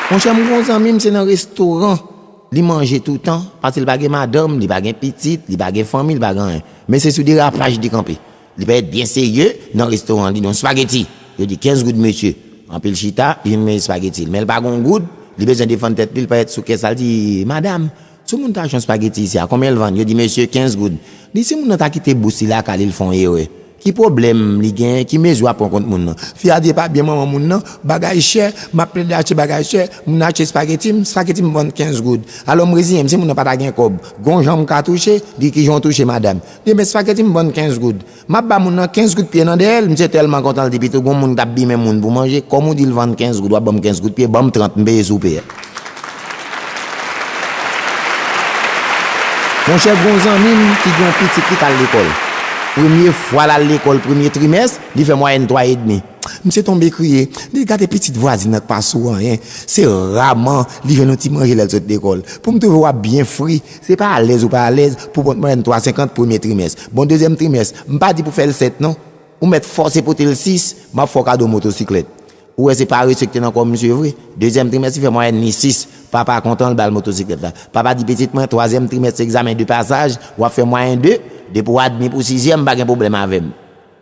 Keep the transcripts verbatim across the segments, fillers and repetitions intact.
Monchè, m gon zanmi m, se nan restoran li manje toutan, paske li pa gen madanm, li pa gen pitit, li pa gen fanmi, li pa gen anyen. Men se sou derapaj li kanpe. Li parèt byen serye nan restoran li, nan spageti. Yo di, kenz goud, mesye. Anpil chita, li vin men spageti l. Men li pa gon goud, li bezwen defann tèt li, li parèt sou kès la, li di, madam, si yon moun ta achte yon spageti isi a, konbyen l vann? Yo di, mesye, kenz goud. Li, si moun nan ta kite bous li lakay li, li fè yon erè. Ki pwoblèm li genyen? Ki mezi w ap pran kont moun nan? Fi a di, e pa byen manman moun nan, bagay chè, m ap plede achte bagay chè, moun nan achte spageti m, spageti m vann kenz goud. Alò, m reziyen m, si moun nan pa ta gen kòb, gon jan m ka touche, li, ki jan w touche, madam? Li, men spageti m vann kenz goud. M ap ba moun nan kenz kout pye nan dèyè l, misye tèlman kontan, l di, pito gon moun k ap bimen moun pou manje, kòm ou di l vann kenz goud, w ap ban m kenz kout pye, ban m trant, m peye soupe a. Monchè, gon zanmi m ki gen yon pitit ki t al lekòl. Premye fwa l al lekòl, premye trimès, li fè mwayèn twa edmi. Misye tonbe kriye. Li gade pitit vwazin nan k pa sou anyen. Se raman li jwenn yon ti manje lè l sot lekòl. Pou m twouve w ap byen fri, se pa alèz ou pa alèz pou pran mwayèn twa senkant premye trimès. Bon, dezyèm trimès, m pa di pou fè l sèt non. Ou mèt fòse pote l sis, m ap fè w kado motosiklèt. Ou wè se parese ki te nan kò misye vre. Dezyèm trimès, li fè mwayèn li sis. Papa kontan, l ba l motosiklèt la. Papa di, pitit mwen, twazyèm trimès se egzamen de pasaj, w ap fè mwayèn de, depi w admi pou sizyèm, pa gen pwoblèm avè m.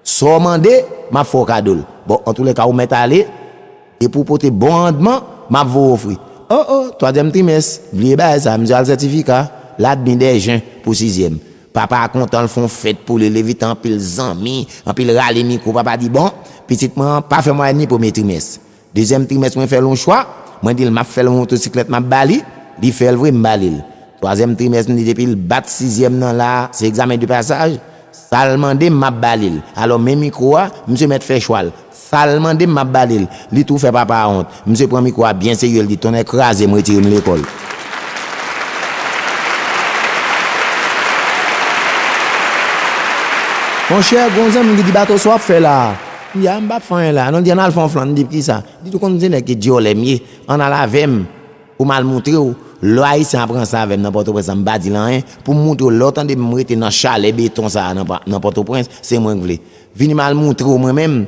Sa w mande, m ap fè w kado l. Bon, antoulèka, ou mèt ale, depi w pote bon randman, m ap voye w fri. O, o, twazyèm trimès, bliye bagay sa, misye al sètifika, l admi dè jen pou sizyèm. Papa a kontan, l fè yon fèt pou li, l envite anpil zanmi, anpil rale mikwo, papa di, bon, pitit mwen an pa fè mwayèn li premye trimès. Dezyèm trimès, mwen fè l yon chwa, mwen di l m ap fè l yon motosiklèt, m ap ba li, li fè l vre, m ba li l. Twazyèm trimès, m di depi l bat sizyèm nan la, se egzamen de pasaj, sa l mande m, m ap ba li l. Alò, men mikwo a, misye mèt fè chwa l. Sa l mande m, m ap ba li l. Li tou fè papa a wont. Misye pran mikwo a byen serye, l di, tonnè kraze m, retire m lekòl. Monchè, gon zanmi m ki di, bato sa w ap fè la? M di, a, m p ap fè anyen la. Non, l di, ann al fè yon flann. M di, poukisa? Li di, ou konn se nèg ki djòlè m ye. Ann al avè m. Pou m al montre w, lò Ayisyen ap ranse avè m nan Pòtoprens lan, m pa di l anyen, pou m montre w, lè w tande m rete nan chalè beton sa a nan pa-, nan Pòtoprens, se mwen k vle. Vini m al montre w mwen menm,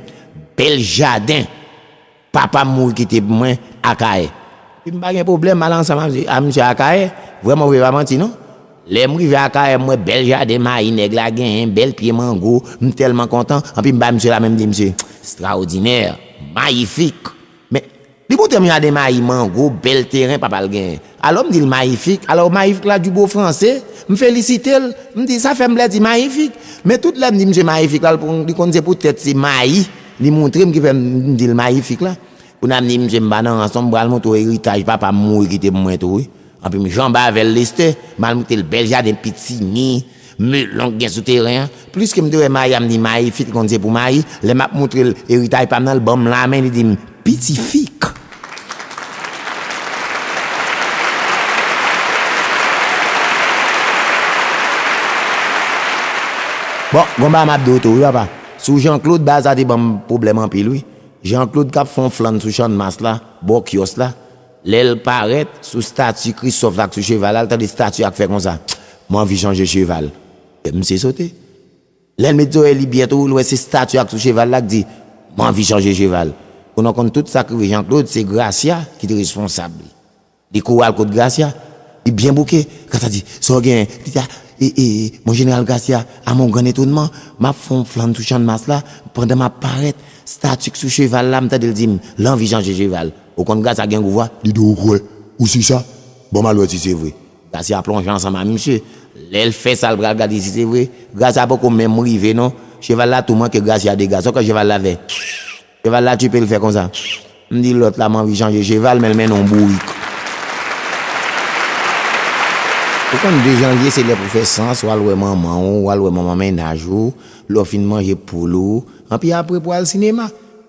bèl jaden papa m mouri kite pou mwen Akayè. Epi m pa gen pwoblèm, m al ansanm a misye, a misye Akayè, vrèman vre, pa manti non. Lè m rive Akayè, m wè bèl jaden mayi nèg la genyen, bèl pye mango, m tèlman kontan, anpi m bay misye la men m di, misye, extraordinaire, magnifique. Men, Li montre m jaden mayi, mango, bèl teren papa l genyen. Alò m di l mayifik. Alò mayifik la du beau français, m felisite l. M di sa fè m plèzi mayifik. Men tout lè m di misye mayifik la, li konn se poutèt se mayi li montre m ki fè m di l mayifik la. Kounye a m di misye m pa nan rans non, m pral montre w eritaj papa m mouri kite pou mwen tou wi. Anpi m janbe avè l lestè, m al montre l bèl jaden pitimi, melon k gen sou teren an. Pliske m te wè mayi a, m di mayifik, li konn se pou mayi. Lè m ap montre l eritaj pa m nan, l ban m lamen, li di m, piti fik. Bon, gon bagay m ap di w tou wi papa. Sou Jean Claude, bagay sa te ban m pwoblèm anpil wi. Jean Claude k ap fè yon flann sou Channmas la, bò kyòs la. Lè l parèt sou stati Christophe la k sou cheval la, l tande stati a k fè konsa, m anvi chanje cheval. Misye sote. Lè l met zòrèy li byen tou, l wè se stati a k sou cheval la k di, m anvi chanje cheval. Kounye a w konn tout sa k rive Jean Claude, se Gracia ki te responsab li. Li kouri al kot Gracia, li byen bouke. Gracia di, sa w genyen? Li di, e, e, mon jeneral Gracia, à mon grand étonnement, m ap fè yon flann sou Channmas la, pandan m ap parèt, stati k sou cheval la, m tande l di m, l anvi chanje cheval. Ou konn Gracia gen gwo vwa, li di, ou kwè? Ou si sa? Bon, m al wè si se vre. Gracia plonje ansanm a misye. Lè l fè sa, l pral gade si se vre. Gracia poko menm rive non. Cheval la tou manke Gracia dega. Sa w kwè cheval la fè? Cheval la tchipe, l fè konsa. M di lòt la, m anvi chanje cheval, men l mennen yon bourik. Ou konn de janvye, se lè pou fè sans, w al wè manman w, w al wè manman mennaj ou, lè w fin manje poul ou, anpi apre pou al sinema.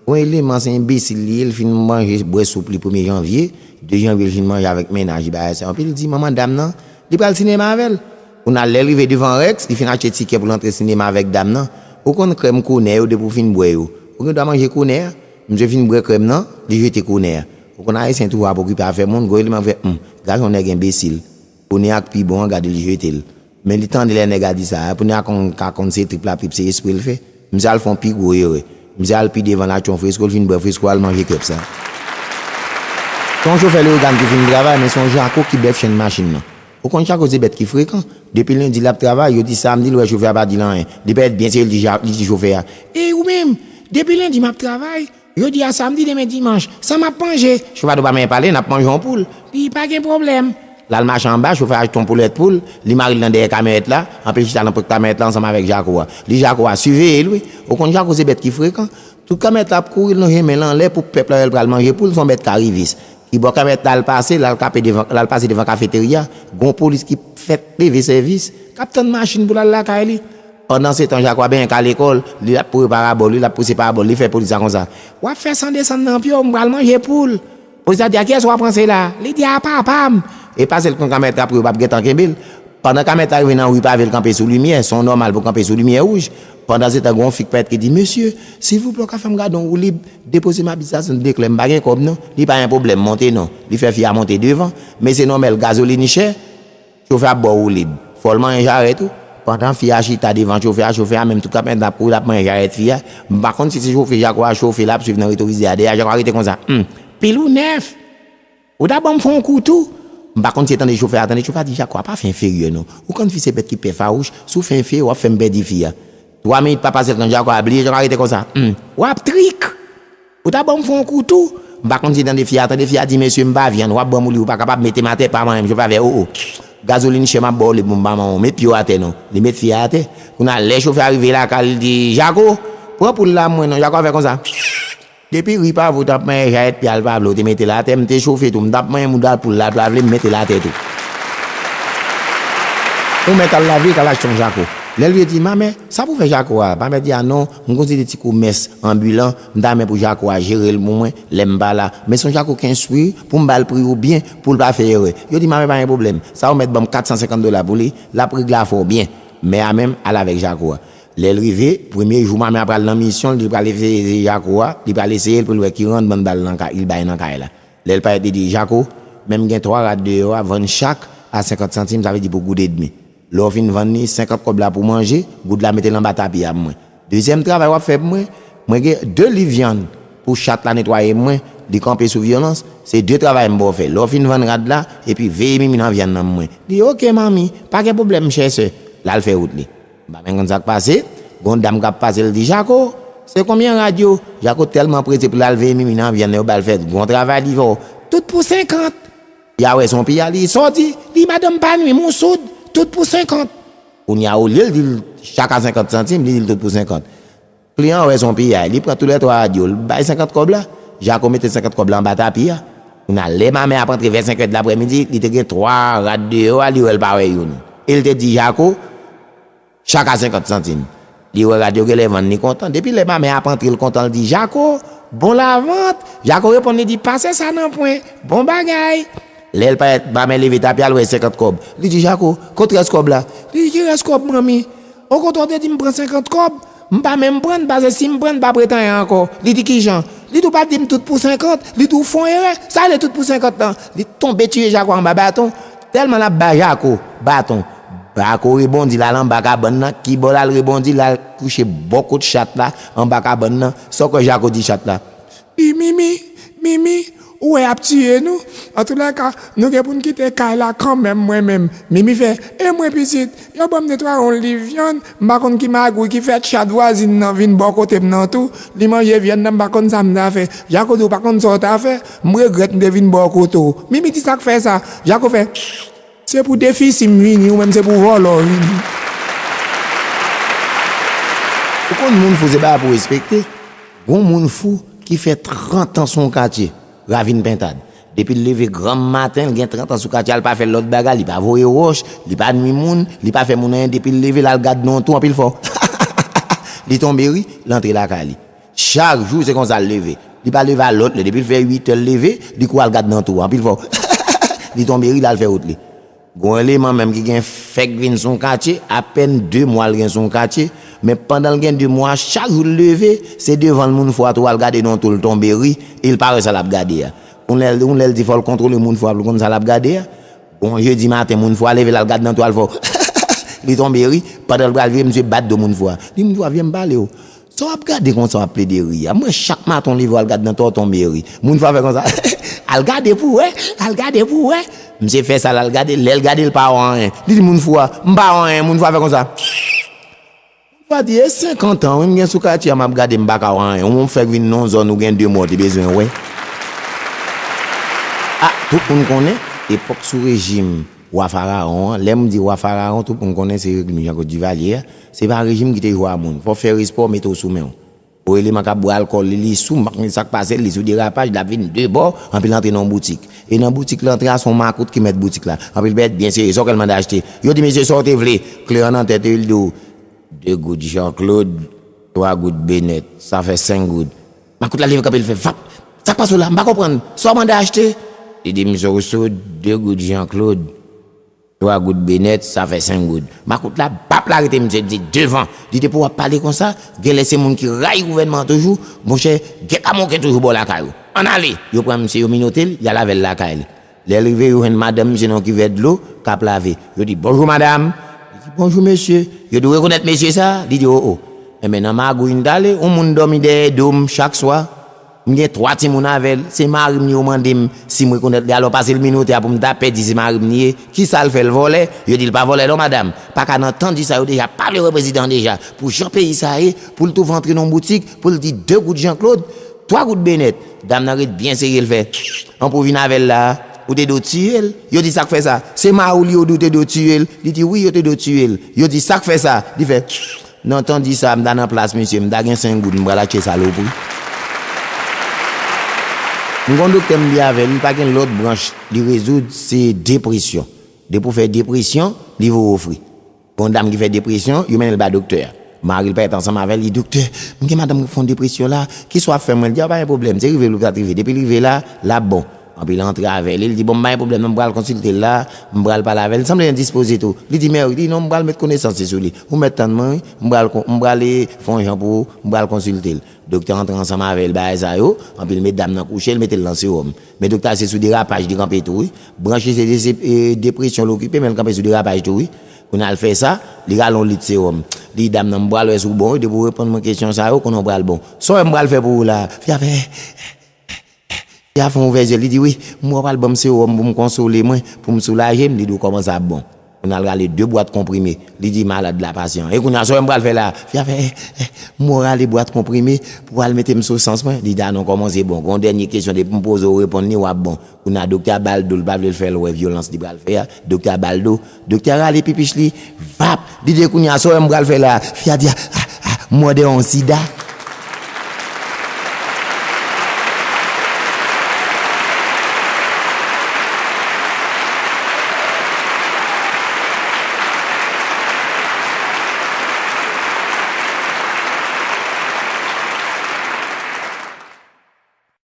Yon eleman, se enbesil li ye, l fin manje, bwè soup li premye janvye, de janvye, l fin manje avèk mennaj li, bagay sa. Anpi l di manman dam nan, li pral sinema avè l. Kounye a, lè l rive devan Rex, li fin achte tikè pou l antre sinema avèk dam nan. Ou konn krèm konè yo, depi w fin bwè yo, ou gen dwa manje konè a. Misye fin bwè krèm nan, li jete konè a. Ou konn Ayisyen toujou ap okipe afè moun, gwo eleman fè, hmm, gade yon nèg enbesil. Konè a k pi bon an, gade l jete l. Men li tande lè nèg a di sa, kounye a konn ka konn se trip la, trip se espre l fè. Misye al fè yon pi gwo erè. Misye al pi devan, l achte yon fresko, l fin bwè fresko a, l manje krèm sa. Se yon chofè Leogane ki fin travay, men se yon jako ki bèf chenn machin nan. Ou konn jako se bèt ki frekan. Depi lendi l ap travay, yo di samdi l wè chofè a pa di l anyen. Li parèt byen serye, li di, ja- li di chofè a, "Ey, ou menm, depi lendi m ap travay, yo di a samdi, demen dimanch, sa m ap manje?" Chofè a di, "Ou pa menm pale, n ap manje yon poul." Li, "Pa gen pwoblèm." L al mache anba, chofè a achte yon poulèt poul, li mare l nan dèyè kamyonèt la, anpil chita nan pòt kamyonèt la ansanm avèk jako a. Li di jako a, "Siveye l, wi. Ou konn jako se bèt ki frekan." Tout kamyonèt la ap kouri, l lonje men l anlè pou pèp la wè l pral manje poul, se yon bèt karivis. Ki bò kamyonèt la al pase, l al kape devan, l al pase devan kafeterya, gon polis ki fèk leve sèvis, k ap tann machin pou l al lakay li. Pandansetan, jako a benyen ka lekòl, li ap pouse parabòl, li ap pouse parabòl, li fè polis la konsa, "W ap fè san desann nan pye w, m pral manje poul." Polis la di, "A kiyès w ap ranse la?" Li di, "A papa m." E pa sèl konn kamyonèt la pou yo p ap gentan kenbe l. Pandan kamyonèt la rive nan ri pave, l kanpe sou limyè, se yon nòmal pou kanpe sou limyè wouj. Pandansetan, gon fi k parèt ki di, "Mesye, silvouplè, w ka fè m gade yon woulib? Depoze m a biznis la, se yon deklè, m pa gen kòb non." Li, "Pa gen pwoblèm, monte non." Li fè fi a monte devan. Mesye nòmal, gazolin chè, chofè ap ba w woulib. Fò l manyen jarèt ou. Pandan fi a chita devan chofè a, chofè a menm tout kamyonèt la ap kouri, l ap manyen jarèt fi a. M pa konn si se chofè jako a chofe, l ap swiv nan retovize a dèyè a, jako a rete konsa, "Hum, pil ou nèf. Ou ta ban m fè yon kou tou." M pa konn si se tande chofè a tande, chofè a di, "Jako a pa fè enferyè non. Ou konn fi se bèt ki pè fawouch, si w fè enferyè, w ap fè m pèdi fi a." Twa minit pa pase, l tande jako a bliye, jako a rete konsa, "Hum, w ap trik. Ou ta ban m fè yon kou tou." M pa konn si tande fi a tande, fi a di, "Mesye, m pa vyann, w ap ban m woulib, ou pa kapab mete m atè, pa manyen m." Chofè a fè, "O, o. Gazolin chè, m ap ba w woulib, m pa manyen w. Met pye w atè non." Li met fi a atè. Kounye a, lè chofè a rive lakay, li di, "Jako, pran poul la mwen non." Jako a fè konsa. Depi ri pave w t ap manyen jarèt pye a, l pa vle, w te mete l atè, m te chofe tou, m t ap manyen mouda poul la, l pa vle, m mete l atè tou. Ou mèt al lave, k al achte yon jako. Lè l vye di, "Mamè, sa pou fè jako a?" Mamè di, "A non, m gon ti komès anbilan, m ta renmen pou jako a jere l pou mwen lè m pa la. Men se yon jako kenz swi, pou m ba l pri ou byen, pou l pa fè erè." Yo di, "Mamè, pa gen pwoblèm. Sa ou mèt ban m kat san senkant dola pou li, l ap regle afè w byen." Mè a menm al avèk jako a. Lè l rive, premye jou, mamè a pral nan misyon, li pral eseye jako a, li pral eseye l pou l wè ki randman l ba l nan kay, li bay nan kay la. Lè l parèt, li di, "Jako, men m gen twa rad deyò a, vann chak a senkant santim, sa vle di pou goud edmi. Lè w fin vann li, senkant kòb la pou manje, goud la mete l anba tapi a pou mwen. Dezyèm travay w ap fè pou mwen, mwen gen de liv vyann pou chat la netwaye mwen, li kanpe sou vyolans, se de travay m ba w fè. Lè w fin vann rad la, epi veye Mimi nan vyann nan pou mwen." Li, "Oke, manmi, pa gen pwoblèm, chè sè." L al fè wout li. M pa menm konn sa k pase. Gon dam k ap pase, l di, "Jako, se konbyen rad yo?" Jako tèlman prese pou l al veye Mimi nan vyann nan, yo ba l fè gon travay, li fè, "Tout pou senkant." Y a wè se yon piya, li sòti, li, "Madanm pa nwi m, ou soud, tout pou senkant." Kounye a, olye l di l chak a senkant santim, li di l tout pou senkant. Kliyan an wè se yon piyay, li pran toulètwa rad yo, l bay senkant kòb la. Jako mete senkant kòb la anba tapi a. Kounye a, lè mamè ap antre vè senk è d laprèmidi, li te gen twa rad deyò a, li wè l pa wè youn. E l te di Jako, chak a senkant santim. Li wè rad yo genlè vann, li kontan. Depi lè mamè ap antre, l kontan, l di, "Jako, bon lavant." Jako reponn, li di, "Pase sa nan pwen. Bon bagay." Lè l parèt, mamè leve tapi a, l wè senkant kòb. Li di, "Jako, kot rès kòb la?" Li di, "Ki rès kòb, manmi? Okontrè, w te di m pran senkant kòb, m pa menm pran l, paske si m pran l, m p ap ret anyen ankò." Li di, "Kijan?" Li di, "Ou pa t di m tout pou senkant?" Li di, "Ou fè yon erè. Sa rele tout pou senkant lan?" Li tonbe tire Jako anba baton. Tèlman l ap ba Jako baton, Jako rebondi, l al anba kabann nan. Kibò l al rebondi, l al kouche bò kot chat la, anba kabann nan. Sa w kwè Jako di chat la? Li, "Mimi, Mimi, ou wè y ap tiye nou. Antoulèka, nou gen pou n kite kay la kanmenm, mwen menm." Mimi fè, "E mwen pitit, yo ban m netwaye yon liv vyann, m pa konn ki magouy ki fè chat vwazin nan vin bò kote m nan tou. Li manje vyann nan, m pa konn sa m ta fè." Jako di, "Ou pa konn sa w ta fè? M regrèt m te vin bò kote w." Mimi di, "Sa k fè sa?" Jako fè, "Se pou defisi m vini, ou menm se pou vòlò w vini." Ou konn moun fou se bagay pou respekte. Gon moun fou ki fè trant an sou yon katye, Ravin Pentad. Depi l leve granm maten, l gen trant an sou katye a, l pa fè lòt bagay, li pa voye wòch, li pa nwi moun, li pa fè moun anyen. Depi l leve, l al gad nan yon twou anpil fò. Li tonbe ri, l antre lakay li. Chak jou, se konsa l leve. Li pa leve a lòt lè. Depi l fè uit è, l leve, li kouri al gad nan twou a anpil fò. Li tonbe ri, l al fè wout li. Gon eleman menm ki gen fèk vin sou yon katye, apèn de mwa l gen sou yon katye, men pandan l gen de mwa, chak jou l leve, se devan l moun fou a tou al gade nan twou, l tonbe ri, e l pa wè sa l ap gade a. Yon lè, yon lè l di fò l kontwole moun fou a pou l konn sa l ap gade a. Bon, jedi maten, moun fou a leve, l al gad nan twou a, l fè, li tonbe ri, pandan l pral vire, misye bat do moun fou a. Li, "Moun fou a, vye m pale w. Sa w ap gade konsa, w ap plede ri a? Mwen, chak maten w leve, w al gade nan Tonton Meri. Moun fwa fè konsa, al gade pou wè, al gade pou wè. Misye fè sa, l al gade, lè l gade, l pa wè anyen. Li di moun fwa, m pa wè anyen, moun fwa fè konsa. Moun fwa di, e senkant an, wi, m gen sou katye a, m ap gade, m pa ka wè anyen. Ou fèk vin nan yon zòn, ou gen de mò, w te bezwen wè. A, tout moun konnen, epòk sou rejim wa Farawon an, lè m di wa Farawon, tout moun konnen se rejim Jean Claude Duvalier a, se pa rejim ki te jwe a moun. Fò w fè respè w, mete w sou men w. Yon eleman k ap bwè alkòl, li, li sou, m pa konn sa k pase l, li sou derapaj, l ap vin de bò, anpi l antre nan yon boutik. E nan boutik l antre a, se yon makout ki mèt boutik la. Anpi l pèt byen serye, sa w kwè l mande achte? Yo di, mesye, sa w te vle? Kle an nan tèt li, li di w, de goud Jean Claude, twa goud Benèt, sa fè senk goud. Makout la leve kanpe, l fè vap. Sa k pase w la? M pa konprann. Sa w mande achte? Li di, misye, w sou de goud Jean Claude, twa goud Benèt, sa fè senk goud. Makout la, bap, l arete misye, di devan. Li di, pou w ap pale konsa, genlè se moun ki rayi gouvènman an toujou, monchè, gèt amoken toujou bò lakay ou. Ann ale! Yo pran misye, yo minote l, y al avè l lakay li. Lè l rive, yo jwenn madanm misye nan yon kivè dlo, k ap lave. Yo di, bonjou, madanm. Li di, bonjou, mesye. Yo di, ou rekonèt mesye sa a? Li di, o, o. Enben, nan magouy n t ale, yon moun dòmi dèyè do m chak swa. M gen twa timoun avè l. Se mari m li, yo mande m si m rekonèt li. Alò, pase l minote a pou m ta pè di se mari m li ye. Kisa l fè? L vòlè? Yo di l pa vòlè non, madanm. Pa ka nan tan di sa, yo deja pa vle wè prezidan an deja. Pou jan peyi sa ye, pou l twouve antre nan yon boutik, pou l di de goud Jean Claude, twa goud Benèt. Dam nan ret byen serye, l fè, an pou vin avè l la a, ou te dwe tiye l. Yo di, sa k fè sa? Se mari w li, yo di w te dwe tiye l. Li di, wi, yo te dwe tiye l. Yo di, sa k fè sa? Li fè, nan tan di sa, m ta nan plas misye, m ta gen senk goud, m pral achte salopri. M gon doktè m li avè l, li pa gen lòt branch li rezoud, se depresyon. Depi w fè depresyon, li voye w fri. Gon dam ki fè depresyon, yo mennen l ba doktè a. Mari l parèt ansanm avè l, li di, doktè, m gen madanm ki fè yon depresyon la, kisa w ap fè mwen? L di, a, pa gen pwoblèm, se rive l ou ta t rive. Depi l rive la, l ap bon. Anpi l antre avè l, li di, bon, m pa gen pwoblèm non, m pral konsilte l la, m pral pale avè l. Sanble l endispoze tou. Li di, mè, li di, non, m pral met konesans li sou li. Ou mèt tann mwen, wi, m pral, m pral, e, fè yon jan pou ou, m pral konsilte l. Doktè antre ansanm avè l, bagay sa yo, anpi l met dam nan kouche, l mete l nan sewòm. Men doktè a se sou derapaj li kanpe tou, wi. Branch li se de-, e, depresyon l okipe, men l kanpe sou derapaj tou, wi. Kounye a l fè sa, li rale yon lit sewòm. Li di dam nan, m pral wè si w bon, wi, depi w reponn mwen kesyon sa yo, konnen w pral bon. Sa w wè m pral fè pou ou la a? Fi a fè, fi a fè yon ouvè zye l, li di, wi, m wè w pral ban m sewòm pou m konsole mwen, pou m soulaje m, li di w kòmanse ap bon. Kounye a l rale de bwat konprime. Li di malad la pasyan. E kounye a, sa w wè m pral fè la a? Fi a fè, eh, eh, m wè w rale bwat konprime pou w al mete m sou sans mwen. Li di, a non, kòman se bon. Gon dènye kesyon, depi m poze w reponn li, w ap bon. Kounye a, doktè a ba l do, l pa vle l fè l wè vyolans li pral fè a. Doktè a ba l do. Doktè a rale pipich li, vap! Li di, kounye a, sa w wè m pral fè la a? Fi a di, a, a, a, m wè w dèyè yon sida.